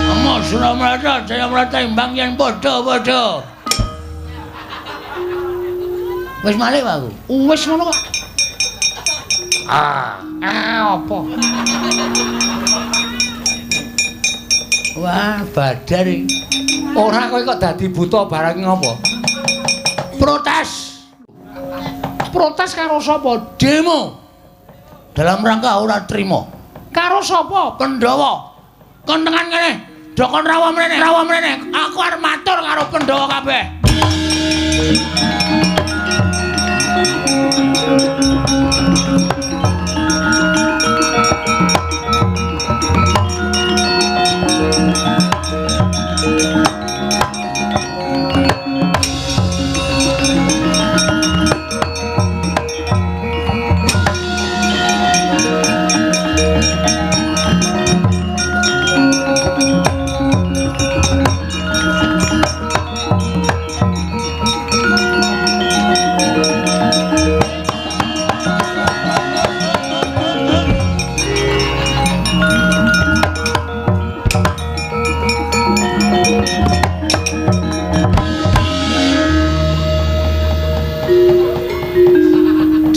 Amo Suramrata Jayamrata imbang yen padha-padha. Wis malih aku. Wis ngono kok. Ah, apa? Wah, badar iki. Ora kowe kok dadi buta barang ngopo? Protes. Protes karo sapa? Demo. Dalam rangka ora trima. Karo sapa? Pandhawa. Kon tekan kene. Dokon rawa mrene, rawa mrene. Aku arep matur karo Pandhawa kabeh.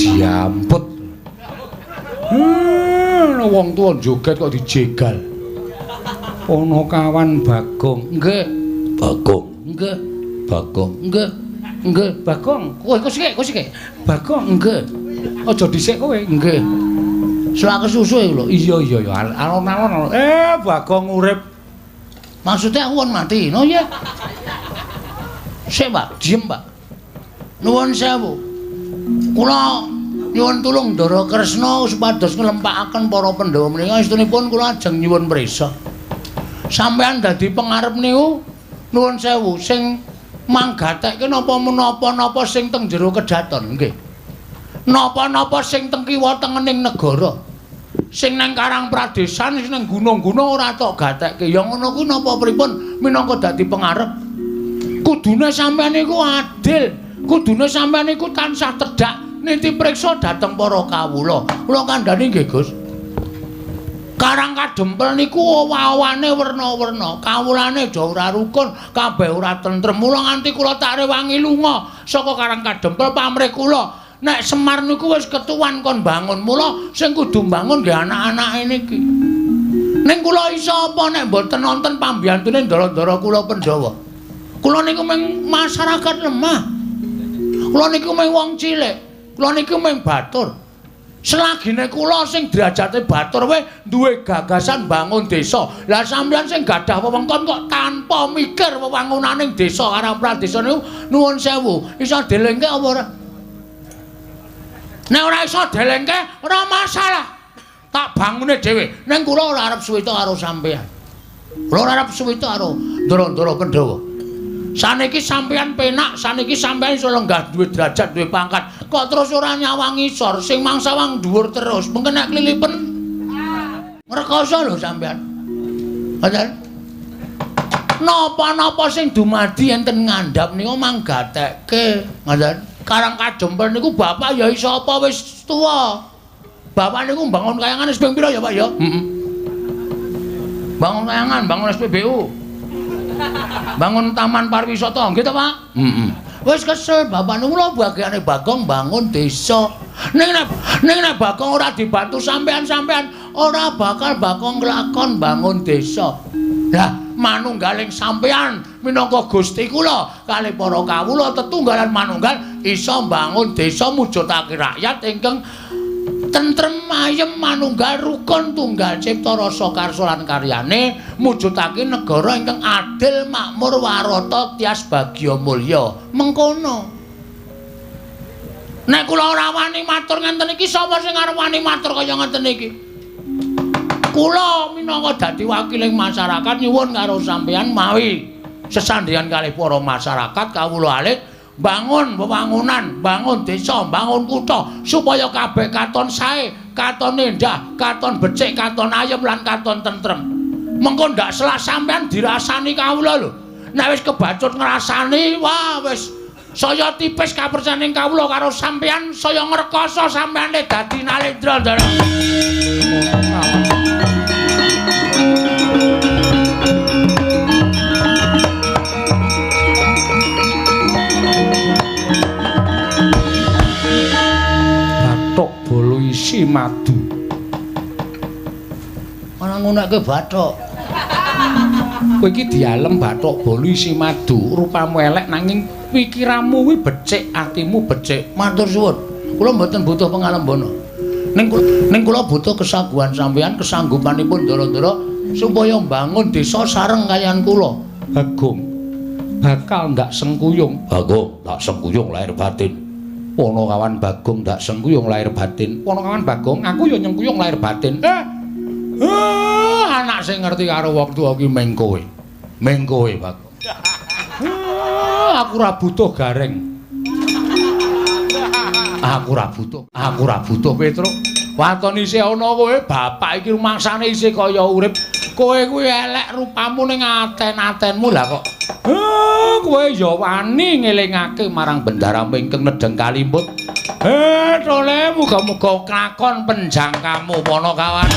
Diamput. Wong tuwa joget kok dijegal. Ponokawan Bagong. Nggih. Bagong. Nggih. Bagong. Nggih. Nggih, Bagong. Kowe kok sik, kowe sik. Bagong. Nggih. Aja dhisik kowe. Nggih. Selak kesusu iku lho. Iya iya ya, alon-alon. Bagong urip. Maksudnya aku kon mati, no ya. Sik, Pak, diem, Pak. Nuwun sewu. Kula nyuwun tulung Ndara Kresna supados nglempakaken para Pandhawa menika estunipun kula ajeng nyuwun prisa. Sampeyan dadi pengarep niku nuwun sewu sing manggatekke napa menapa-napa sing teng jero kedaton nggih. Napa-napa sing teng kiwa tengening negara. Sing nang Karang Pradesan, sing nang gunung-gunung ora tok gatekke. Ya ngono kuwi napa pripun minangka dadi pengarep? Kudune sampeyan niku adil, kudune sampeyan niku tansah tedhak niti priksa dhateng para kawula. Kula kandhani nggih, Gus. Karang Kadempel niku owah-owane werna-werna, kawulane do ora rukun, kabeh ora tentrem. Mula nganti kula tak rewangi lunga saka Karang Kadempel pamrih kula. Nek Semar niku wis ketuwan kon bangun, mula sing kudu mbangun nggih anak-anake niki. Ning kula iso apa nek mboten nonton pambiyantune ndara-ndara kula Pandhawa. Kula niku mung masyarakat lemah. Kula niku mung wong cilik. Kula niku mung batur. Selagine kula sing derajate batur wae duwe gagasan bangun desa. Lah sampeyan sing gadah wewengkon kok tanpa mikir wewangunaning desa Karang Pradesa niku nuwun sewu, iso delengke apa ora? Nek ora iso delengke ora masalah. Tak bangune dhewe. Ning kula ora arep suwita karo sampeyan. Kula ora arep suwita karo ndara-ndara Pandhawa. Saniki sampeyan penak, saniki sampeyan iso lenggah duwe derajat, duwe pangkat. Kok terus ora nyawang ngisor, sing mangsawang dhuwur terus. Mengke nek klilipen ngrekoso lho sampeyan. Ngoten. Napa-napa sing dumadi enten ngandhap niku manggatekke. Ngoten. Karang Kadempel niku bapak ya iso apa wis tuwa. Bapak niku mbangun kayangan wis ping pira ya, Pak ya? Heeh. Bangun kayangan, bangun SPBU. Bangun taman pariwisata, nggih ta, Pak? Heeh. Wis kesel bapak niku lho bagiane Bagong bangun desa. Ning nek Bagong ora dibantu sampean-sampean ora bakal Bagong nglakon bangun desa. Lah manunggaling sampean minangka Gusti kula kalih para kawula tetunggalan manunggal iso mbangun desa mujudake rakyat ingkang tentrem ayem manunggal rukun tunggal cipta rasa karsa lan karyane mujudake negara ingkang adil makmur warata tias bagya mulya. Mengkono. Nek kula ora wani matur ngenten iki sapa sing arep wani matur kaya ngenten iki? Kula minangka dadi wakiling masyarakat nyuwun karo sampeyan mawi sesandheyan kalih para masyarakat kawula alit bangun wewangunan, bangun desa, bangun kutha supaya kabeh katon sae, katon endah, katon becik, katon ayem lan katon tentrem. Mengko ndak selak sampeyan dirasani kawula lho. Nek wis kebacut ngrasani, wah wis saya tipis kapercayaning kawula karo sampeyan, saya ngrekoso sampeyane dadi Nalendra, Ndara. Bathok bolo isi madu. Ora ngonekke bathok. Kowe iki dialem bathok bolo isi madu, rupamu elek nanging pikiranmu kuwi becik, atimu becik. Matur suwun. Kula mboten butuh pengalembana. Ning kula butuh kesaguhan sampeyan, kesanggupanipun ndara-ndara supaya mbangun desa sareng kaliyan kula. Bagong bakal ndak sengkuyung. Bagong ndak sengkuyung lahir batin. Ponokawan Bagong ndak sengkuyung lahir batin. Ponokawan Bagong, aku ya nyengkuyung lahir batin. Anak sing ngerti karo wong tuwa ki meng kowe. Meng kowe, Bagong. Aku ora butuh gareng. Aku ora butuh. Aku ora butuh Petruk. Waton isih ana kowe, bapak iki rumangsane isih kaya urip. Kowe kuwi elek rupamu ning aten-atenmu lah kok. Kowe ya wani ngelingake marang bendaramu ingkang nedheng kalimput. Tole muga-muga klakon penjangkamu Ponokawan.